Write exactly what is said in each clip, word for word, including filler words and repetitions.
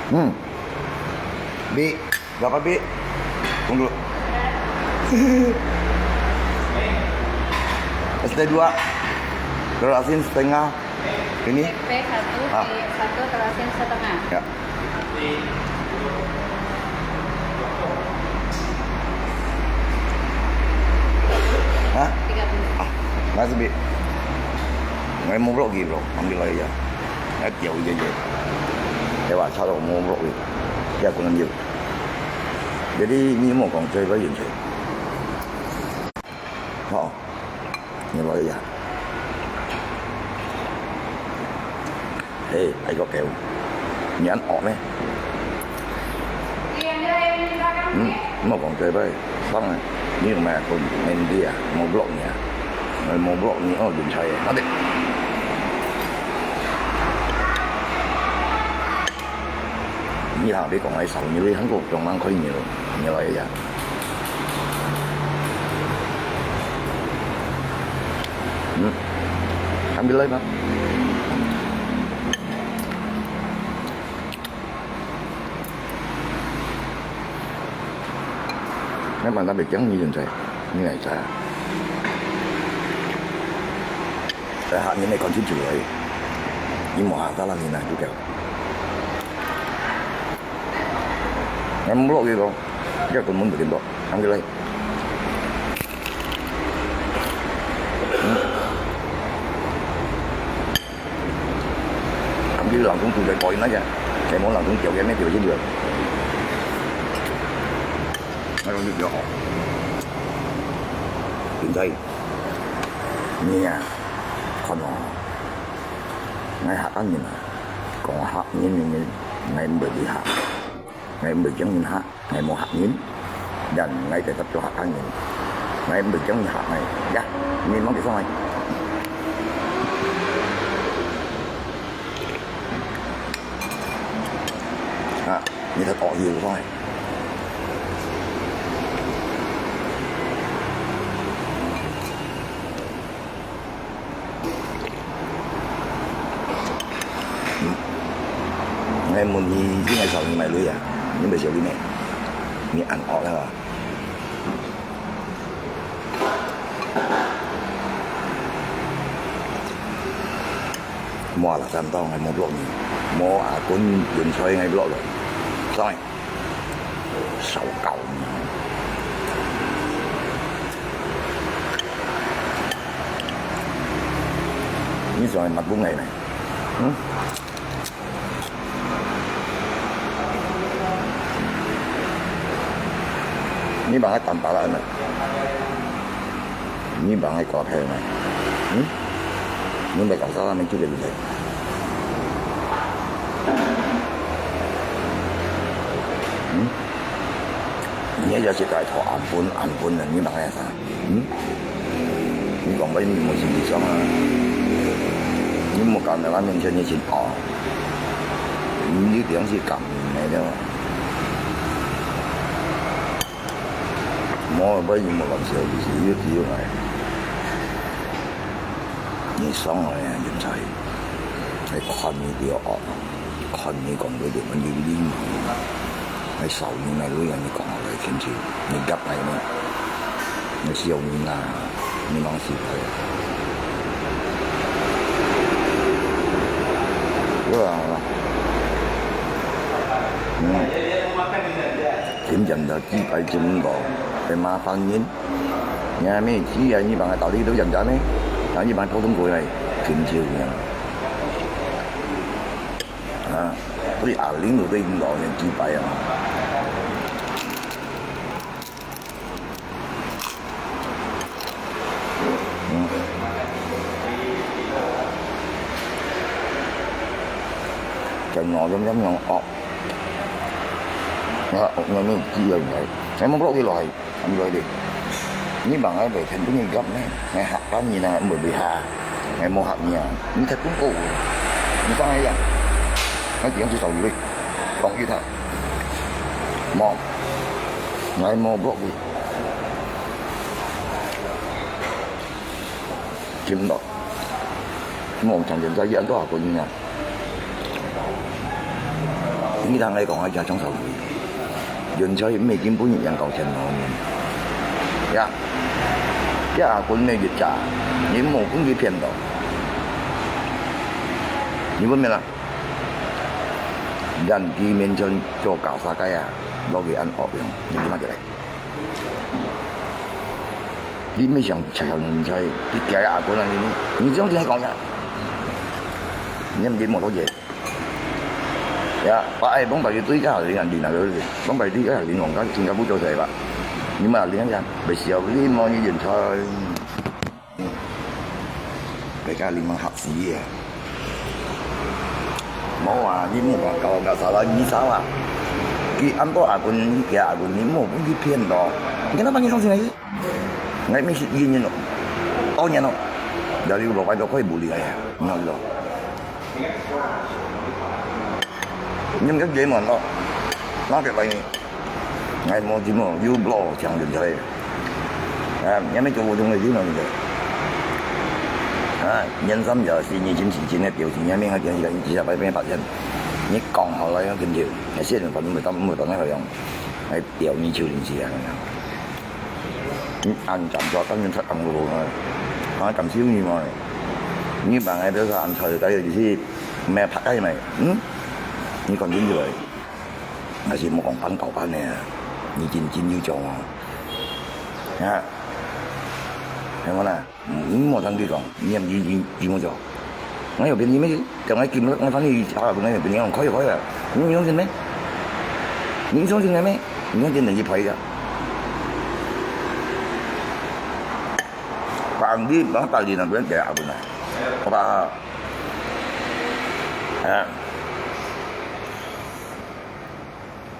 Hmm. Bi, berapa, Bi? Tunggu. Es teh dua. Telur asin setengah. Ini? Tempe satu, ah, eh, satu telur asin setengah. Ya. Hah? Tiga puluh. Ah, makasih, Bi. Ngai mau blok lagi, bro. Ambil aja. Ngai tiap aja je. Hebat, cakap mau blok lagi. Ya, aku lanjut. Jadi, ni mau kong cai apa yang cai? Oh, ni lagi ya. Hei, ai kok kêu. Nyan ok ne. Hmm, mau kong cai apa? Bang, ni mai aku main dia, mau blok ni ya. Mau blok ni, oh, dun cai. Mati. Ni ha, Bi kong ai sao, ni lui Hàn Quốc trong mang khơi ni, ni lai ya. Hmm. Ambil lai, Pak. Ngai mantap bekeng ni jeng cai. Ni ngai cai. Hak ni nai kon chin chu lai. Ni mo ha ta la ni na chu kêu. Ngai mong blok ye ko. Kêu kon mong bekeng blok. Ambil lai. Hmm. Ambil langsung tu deh koi na ya. Kaya mo langsung kêu kaya me kêu chin chu. Ngai kon chin chu. Chin cai. Ni ya. Kon mo. Ngai hak an ni na. Kong hak ni ni ni. Ngai mbe di hak. Ngai mbe jeng ni hak. Ngai mo hak ni. Dan ngai tetap cho hak an ni. Ngai mbe jeng ni hak ngai. Ya, ni mang kisong ngai. Ha, ni tetap ok kisong ngai. Ngai mun ni, ni ngai sao ni mai lui ya, ni mai sao lui me, ni an ok la. Mo la san tong ngai mo blok ni, mo a kun yun soi ngai blok lo, soi. Sao kau. Ni soi mat bung ngai nai. Hmm? Ni bang ai tan ta la nai. Ni bang ai kua phe nai. Hmm? Ni bang kau sa la men chu ke lu. Hmm? Ni ya si kai tho ampun, ampun na ni bang ai sa. Hmm? Ni kong bai ni mo chin chin song a. Ni mo kam na la men chen ni chin o. Ni tiang si kam ni nai lo. Mo bai ni mo kam siau di si yu ti yu ngai. Ni song a ya jin chai. Ai khan ni ti o. 看你講到點樣，你你你，係受你那女人你講下來，天天你夾埋呢，你笑你那，你忙死佢。好啦，好啦。嗯。點人就知擺正過，係麻煩人。你係咩知啊？你幫佢道理都人家咩？啊，你幫普通過來，天天啊。 啊，對阿玲都對老人幾擺啊。嗯。跟我咁樣樣惡。啊，我，我，我，你，你，你，你，你， 你幫𠊎賣田分你夾咩？𠊎客家人啊，毋會賣下，𠊎無客人啊，你忒公告，你放下呀，𠊎點樣去找你？講給他，無，𠊎無block你，聽不到，無強奸在一，恁多下個人啊。你聽𠊎講啊，這張少偉，人才毋係根本贏到錢咯。呀，這阿君个一隻，你無分佢騙到。你分咩啦？人佢面前做搞啥个啊，落去恁惡用，你做麼个來？你毋係想搶人才，你驚阿君啊你，你這種人講呀，你毋係無多謝。 呀，把愛往擺去對个人家領啊，對不對？往擺對个人王家新加坡做事吧。你嘛領啊，袂少你莫你人才。別个你們嚇死啊！無啊，你莫講搞搞啥啦，你啥啊？佢恁多阿君，你驚阿君，你莫分佢騙咯。你跟他半年上去。 𠊎毋係一年咯，多年咯，這裡老闆都可以無理个呀，你知道？你們个節目咯，那個來，𠊎無節目，又block搶人才。啊，你們做活動个人咯，啊，年三十、四年前、四年个表情，你們个電視台一直在那邊發現，你講好了要跟住，那些人反正沒當沒當那個樣，還表你求人氣啊，那樣。 你恁敢做，當然出恁好啊！啊，敢收你嘛？你把𠊎這個安排个意思，沒拍開沒？嗯？你講清楚來，還是莫講半搞半个啊？你真真有種啊！啊，聽我啦，嗯，你莫聽佢講，你也你你你莫做。 𠊎有便宜咩？叫𠊎金，𠊎反正佢查，𠊎有便宜，講可以可以啊。你相信咩？你相信个咩？你相信等於賠个。Pak Andi，Pak Andi那邊給阿文啊，好吧？啊，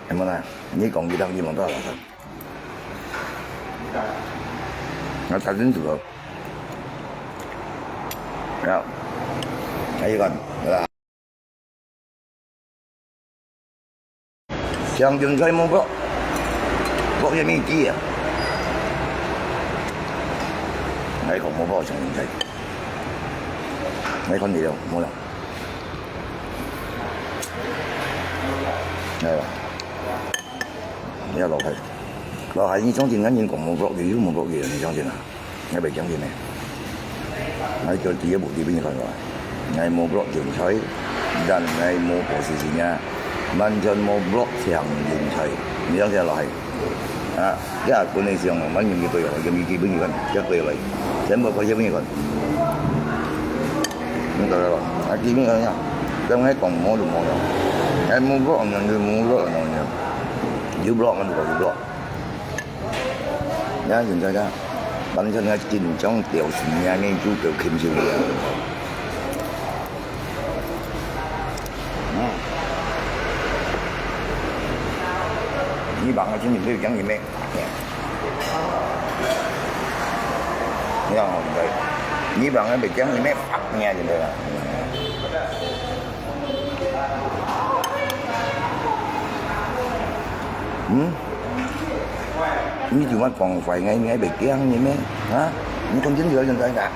什么呢？你讲一道，你问到老师。 那才真主哦。没有，还有一个，对吧？将军在目标，我也没记啊。还讲目标将军在，还看你了，没了。来吧。 你老弟，老弟，你相信𠊎人講無block佢，又無block佢，你相信啊？𠊎袂相信呢。𠊎就直接無地分你看過。𠊎無block人才，但𠊎無position啊，完全無block搶人才。你相信啊，老弟？啊，這本來想，蠻容易對哦，容易基本你看，這對來，全部開始分你看。你知道吧？啊，基本上呀，跟𠊎講無就無了。𠊎無block人就無block人。 有block，𠊎就講有block。你看現在呢，反正𠊎緊張到死命，你就叫緊張个。嗯。你幫𠊎今日要講你咩？你看我現在，你幫𠊎要講你咩？發命現在啊！ 嗯？你就愛講壞，𠊎，𠊎會驚你咩？啊？你講真个現在啊？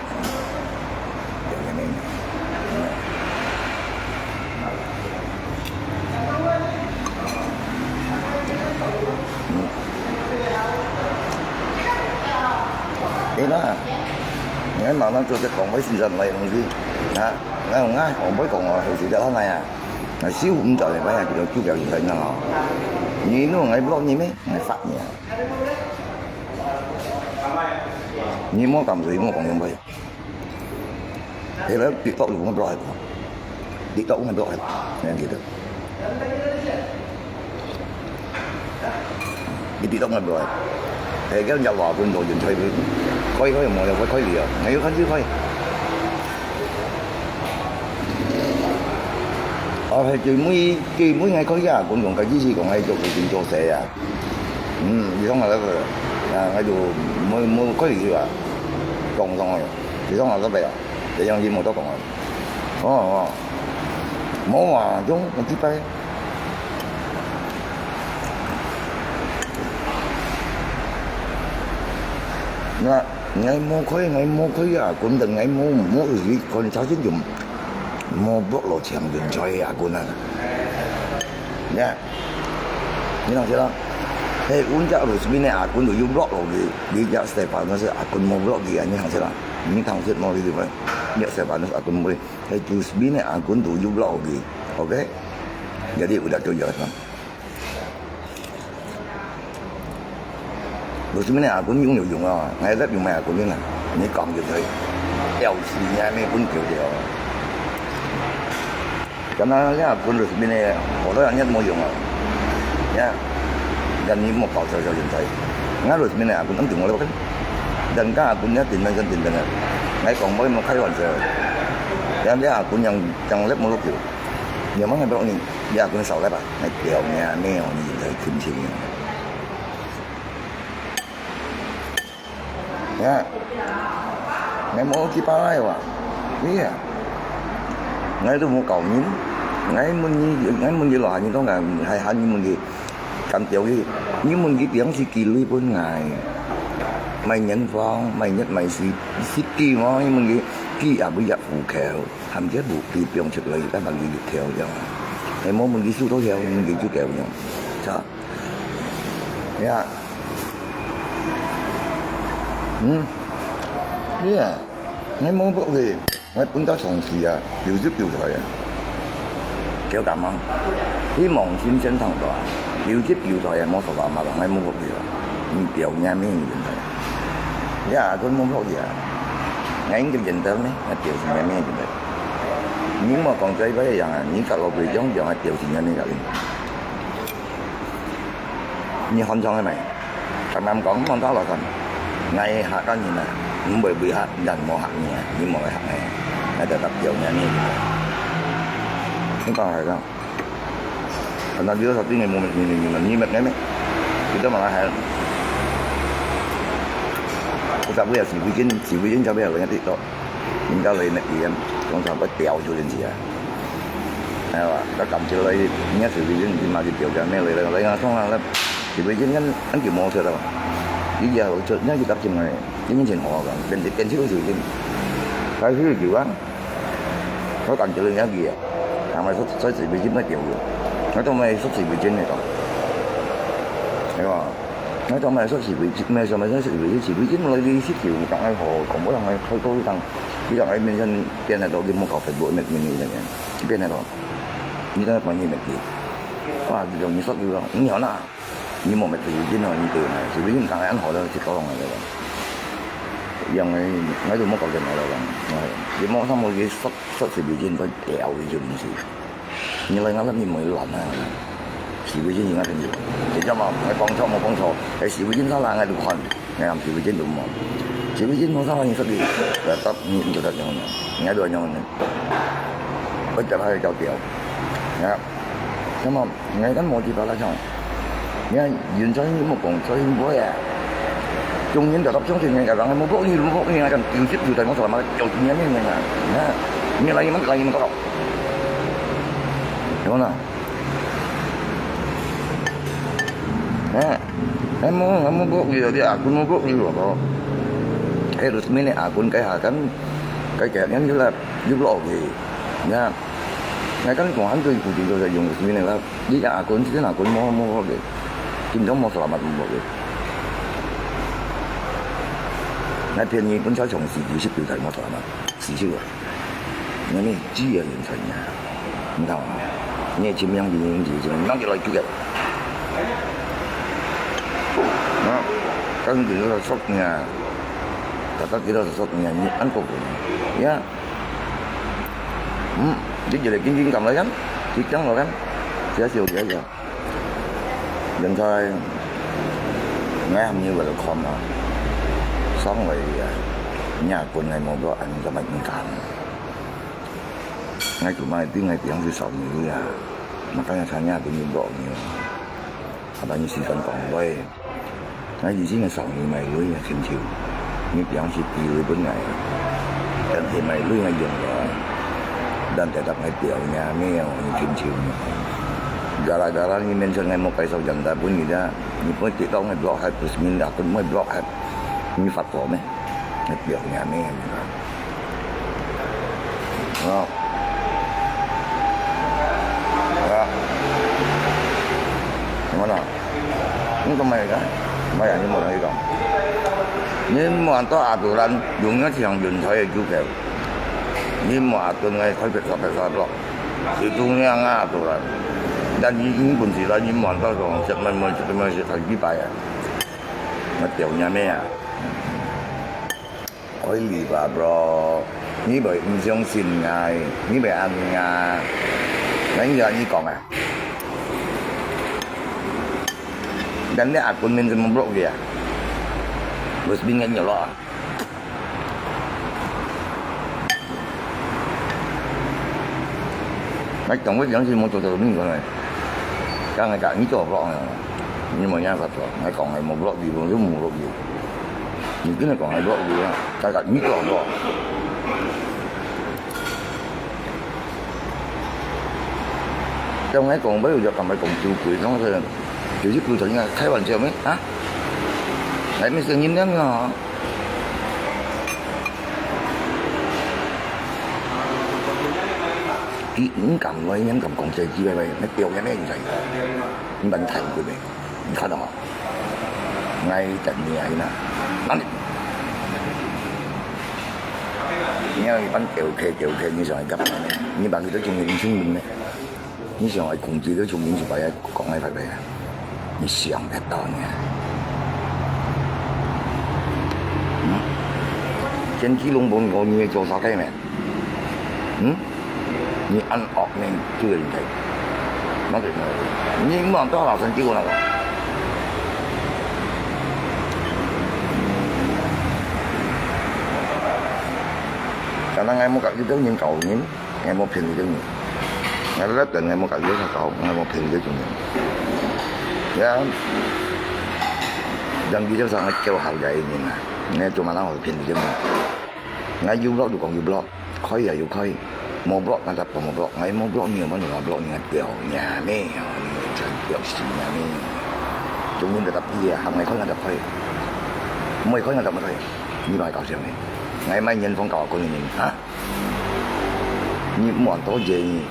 嗯。對啦，你看馬上就在講壞事上來的東西，啊？那我愛講不會講哦，有時間上來啊。 啊，收毋到个，反正就主要現在恁樣哦。你弄𠊎block你咩？𠊎發你啊！你莫講水，莫講用白。現在TikTok有人block𠊎無？TikTok有人block𠊎無？你還記得？ 你知道𠊎無？係，叫人家話分到人才分，可以可以，無了，我可以啊，𠊎有看就可以。哦，係最尾最尾𠊎可以啊，講講个意思講，𠊎做決定做事啊。嗯，你講啊，那個，啊，𠊎就無無可以去啊，講講啊，你講啊，那個啊，這樣你無得講啊。哦哦，無啊，種，我知道。 那𠊎無開，𠊎無開啊，講等𠊎無無去看查清楚，無block落搶人才啊，講啊。呀，你聽識啦？係，阮隻Rusmine个account都有block落去，你隻Stefanus个account無block佢啊？你聽識啦？你聽識無？你就問，你Stefanus account無？係Rusmine个account都有block落去，OK？Jadi udah tu je lah。 Rusmine个account用就用啊，𠊎也用麼个account呢？你講就對，吊死你還沒分丟掉。敢若這account Rusmine个，好多人也無用啊。呀，人你莫搞笑笑人才。𠊎Rusmine个account毋用我了，人家account也頂等真頂等啊。𠊎講無無開玩笑，人家account yang yang lep無落去，你莫還不你，你account少了吧？還吊你啊，沒有你才聽清。 Ya，𠊎無去巴拉哇，對啊，𠊎都無搞人，𠊎問你，𠊎問你老你講啊，還喊你問佢，敢掉佢，你問佢平時幾鐳分𠊎，買年房，買日買時，實際嘛，你問佢，佢也會入戶口，含佢無佢放出來，但係佢入口樣，係無問佢收到條，問佢就夠樣，咋？ 呀，嗯，對啊，𠊎無block佢，𠊎分到上市啊，九十九台啊，叫敢啊？希望新鮮糖多啊，九十九台啊，無錯啦，嘛，𠊎無block佢啊，你表面面人啊，呀，佢無block佢啊，𠊎應該認得咩？𠊎表示面面人啊，你莫講這一擺樣啊，你搞落去樣樣還表示面面人。 你看中係無？同人講，毋好打落去。𠊎客家人啊，毋會為客人無客人啊，你莫來客人啊，𠊎就搭表面面。你講係講，可能你都說對你無你你你你你你，你都馬上喊。我才不要洗圍巾，洗圍巾才不要人家跌倒。 人家來乜嘢，總算會掉出去啊。係吧？佢感覺來，人家洗圍巾，你嘛就掉个，沒來來來啊，送啊，那洗圍巾，俺俺就無事了。你也好出，人家就搭進來，今天真好啊，變變起個洗圍巾，開始就啊，佢感覺人家去啊，係咪說在洗圍巾那掉了？那都沒說洗圍巾那個，係吧？ 那種買說洗圍巾，買什麼說洗圍巾，洗圍巾來的時就講哎吼，講不上來，開口講，佢講哎面上變得到，佢莫搞Facebook，那那那那，變得到，你在那關係問題，哇，這種你說這種，你好啦，你莫買洗圍巾哦，你對嘛，洗圍巾講哎好了，就搞上來了，樣哎，那就莫搞電腦了，你莫上網去說說洗圍巾，都掉的就東西。 你來𠊎這面無亂啊，洗圍巾應該很有。你知道嗎？𠊎講錯無講錯，哎，洗圍巾上來𠊎就看，𠊎講洗圍巾都無，洗圍巾無上來你說你，呃，到你你就在用了，𠊎都用了，我叫他去交掉，啊，那麼𠊎跟摩托拉上。 你看，原裝你莫講，所以毋會啊。中年就到中年人，人還無block你，無block你，還敢九十九代，我說嘛，九十年的人啊，你看，你來你們，來你們搞搞，有沒有？哎，還無，還無block你，你阿公無block你，我講，哎，就是明年阿公該下，跟，該幾年又來，又block你，你看，那跟講，很多固定都在用，就是明年啦。 你講阿公，這個阿公無，無好个，今朝無selamat無好个。那便宜本車從四九十九台無selamat，四十啊。那你只要人才呀，你看啊，你也盡量比人家，盡量給來這個。啊，但是這個說你啊，大家知道是說你啊，你安過分呀。 嗯，你就來緊緊撳來看，你講來看，少少少少。現在，𠊎還沒有welcome啊，上來啊，你也本來無做，恁樣做麼个敢？𠊎做麼个對𠊎平時少女啊，嘛當然參加本人做女。 啊，但你時間講話，𠊎以前个少年買鐳啊，親像，你平時機會本來，但係買鐳啊用了，但係搭𠊎表兄妹哦，你親像，gara-gara你面前𠊎莫介紹人家分你啦，你莫跌到𠊎block害，不是你啦，分𠊎block害，你發火咩？ 你表兄妹啊，啊，啊，看啊，你講麼个？麼个？你無同佢講。你莫到阿杜蘭，用个像輪胎个足夠。你莫阿頓个開別煞別煞落，佢中央啊阿杜蘭。但你你本事啦，你莫到講食乜乜食乜食太幾擺啊，乜掉人命啊！可以吧，bro？你會毋相信𠊎，你會恁樣啊？𠊎就恁樣講啊。 Dan dia aku main sama blok dia. Bos bin kan nyelok. Ngai tong wei yang si mo to to min ko nai. Ka ngai ka ni to blok na. Ni mo yang sa to. Ngai kong ngai mo blok di mo mo blok di. Ni kena kong ngai blok di. Ka ka ni to blok. 當然講，不要就咁樣講，就佢當時，就是佢同人家開玩笑咩？啊？還沒聲音了呢。你你敢來，你敢講這句話咩？你表演咩？你在，你蠻太過咩？你看到嗎？ 𠊎等你啊，哪裡？你要一般狗客狗客，你想愛幹嘛呢？你把佢都從人性裡面，你想愛控制佢從人性裡面講愛發揮啊？你想得到呢？嗯？天氣攏無，你做啥个咩？ 嗯？你恁惡呢，就係人家。那對，你莫到老神給我那個。Karena𠊎無甲你兜人搞人，𠊎無騙你兜人。𠊎來等𠊎無甲你兜搞，𠊎無騙你兜人。呀，人比較上个叫好个人啊，你做麼个會騙你兜人？ 𠊎有block就講有block，開也有開，無block𠊎就無block，𠊎無block你，無你無block你，表演咩？你真表示咩？中間就特別啊，行來開𠊎就開，毋會開𠊎就毋開，你莫搞笑咩？𠊎買煙風搞個人啊！你莫多謝你。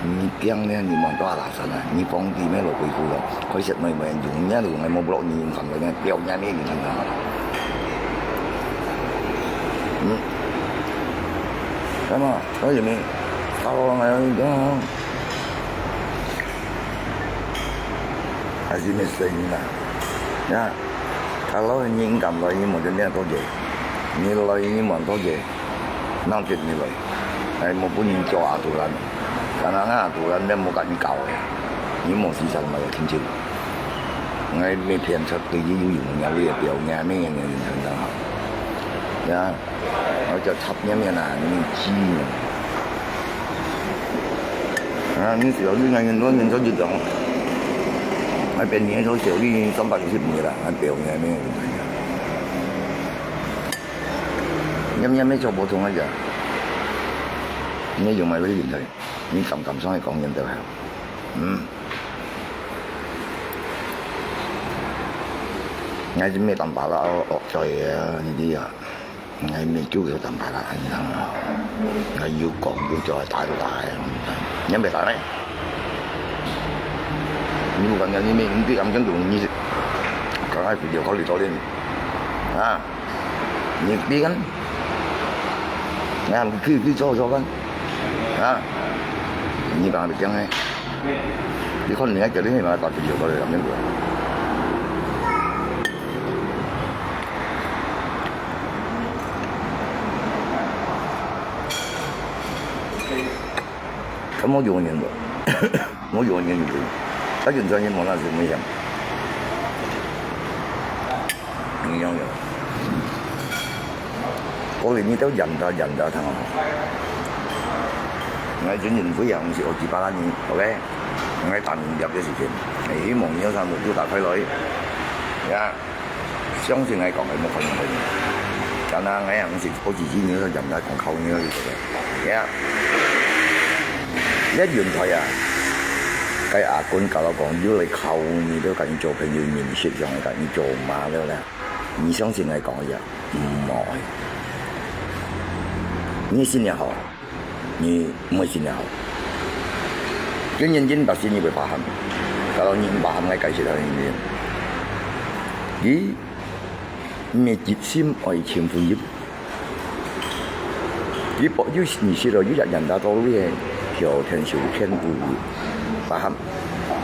你驚呢？你莫到阿拉山啊！你皇帝咩老鬼虎咯？開始妹妹用你都用無block你用上來呢，表演咩你聽啊？嗯？幹嘛？為什麼？打我啊！還是沒聲音啊？呀，kalau你敢來，你莫跟人家多謝，你來你莫多謝。 鬧熱你來，哎，無分人叫阿杜蘭，但係阿杜蘭你無甲你搞个，你無時間嘛要聽清。𠊎每天出對於游泳，你會表演咩？你很好，呀，我就插面面啊，你知呢。啊，你小弟那很多人都去讲，那边年头小弟三百六十米了，还表演咩？ Nyam-nyam做普通个人，你用埋个人才，你敢敢上去講人就係，嗯。𠊎係咩當巴拉惡在啊，你知啊？𠊎咩就係當巴拉，你知啊？𠊎有講有做，打就打，你毋打咩？你無講你咩？你對俺講你，講愛video call你多點啊？ 你變，你去去做做看，啊？你把佢講个，你看你還叫你嘛，把佢叫過來，兩面過。看我有人無？ 我有人有，他有專業，我那是危险。你要有。我連你都忍得忍得，聽好。𠊎真正不要，毋係我幾百萬人，OK？𠊎打工業个事情，希望你有啥物就打開來，呀。 相信𠊎講个，無可能个。但係𠊎也毋係好自己，你說講來講靠你个，對不對？呀，一原台啊，該阿君搞到講，又來靠你，都跟你做朋友，認識上，跟你做嘛了啦。你相信𠊎講个呀？毋會。你信也好， 你毋會信也好。真正真百姓你會發喊，搞到你毋巴喊𠊎解釋下你。佢毋係一心愛尋婚姻。佢博有你識到有隻人家到位个，條天修天無有，巴喊，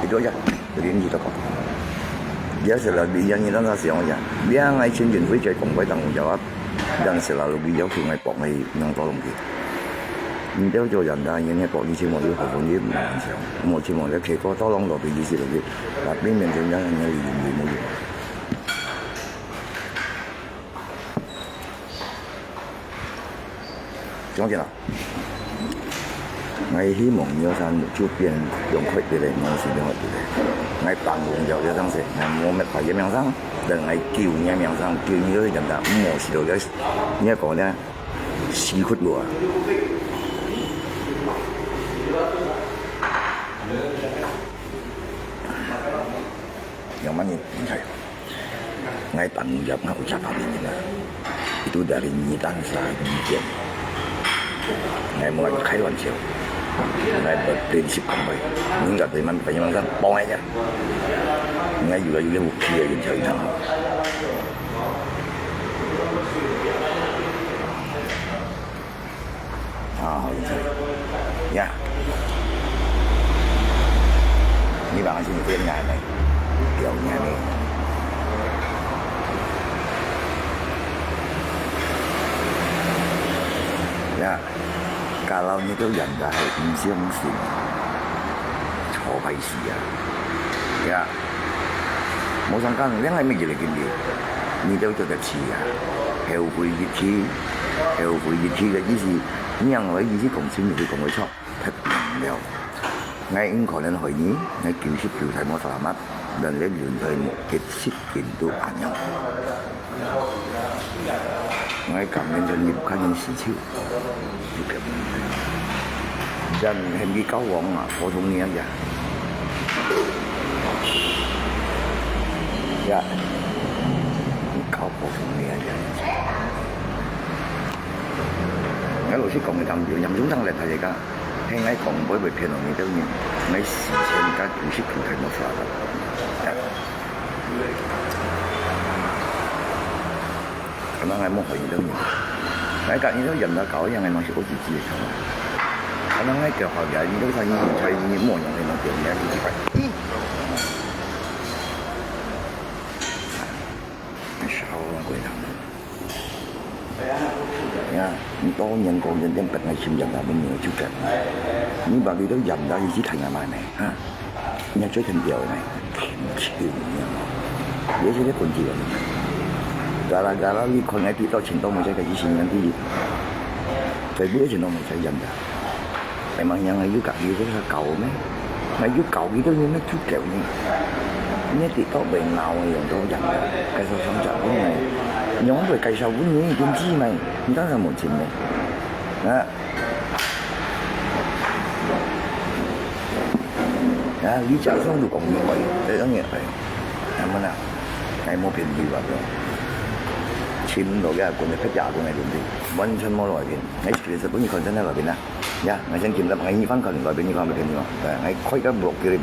佢都一，佢連你都講。也是了，你讓你讓他想一下，你讓愛尋人會在公會當中啊，但是了，你要求愛博个，能做東西。你都做人家，人家博你尋我有好婚姻，毋能想，我尋我个結果，到攏落去你識到去，啊，明明人家人家有有没有？ 總之啦，𠊎希望苗山就變用開別个，毋係用開別个。𠊎辦公了了當時，𠊎無乜快个名聲，等𠊎救你个名聲，救你个人家，毋好死到該，你个講呢，死屈我啊！有麼人？你看。 𠊎當入，𠊎有十八年了，itu dari你當時意見。𠊎無開玩笑，𠊎無練習講話，你應該對慢慢慢慢講个呀。𠊎有个有个武器个，有條一條。啊，好，有道理。呀，你把俺心里面拿来，表扬你。呀，kalau你都人家係毋相信，錯歹事啊！呀，無相干，你還沒一個經歷，你都做得去啊！後悔一去， 後悔一去个意思，仰來意思講清楚講會錯，忒明了。𠊎毋可能害你，𠊎九十九歲無selamat，但係輪胎無結識見到恁樣。𠊎甘願做你看人死去，人係你交往啊，普通人呀，呀，你交普通人呀。 𠊎老實講，佢談有嚴重上來，大家講，係𠊎講，毋會騙到你兜人，𠊎事前甲九十九代無法度。可能𠊎無害你兜人，𠊎甲你兜人來搞一樣，𠊎嘛是惡自己个錯。可能𠊎調好个，你兜才你才你莫用你嘛調你自己白。嗯。少了鬼人。 呀，你多年過人家本來心眼大，你就改。你把你的眼大，你去看看嘛呢，哈？人家最肯掉呢，挺气的，也是在本地人。Gara-gara你看来比到钱多没在个，一心眼地，在不要钱多没在人家。 Memang yang ayu kak gitu sa kau meh. Ayu kau gitu ni meh cukup ni. Ni TikTok benau yang tu yang. Kaisa sang cak pun ni. Nyong boleh kaisa pun ni kunci mai. Entah sama cin ni. Ha. Ya, li cak sang tu kong ni oi. Eh, ang ni oi. Yang mana? Ai mo pin di ba tu. Chin lo ya, kong ni pet ya kong ni dun di. Wan chan mo lo ai pin. Ai chin sa pun ni kon chan lo pin na. 呀，𠊎先撳入去，你翻過來，來畀你看，畀你看。誒，𠊎開個blog畀你。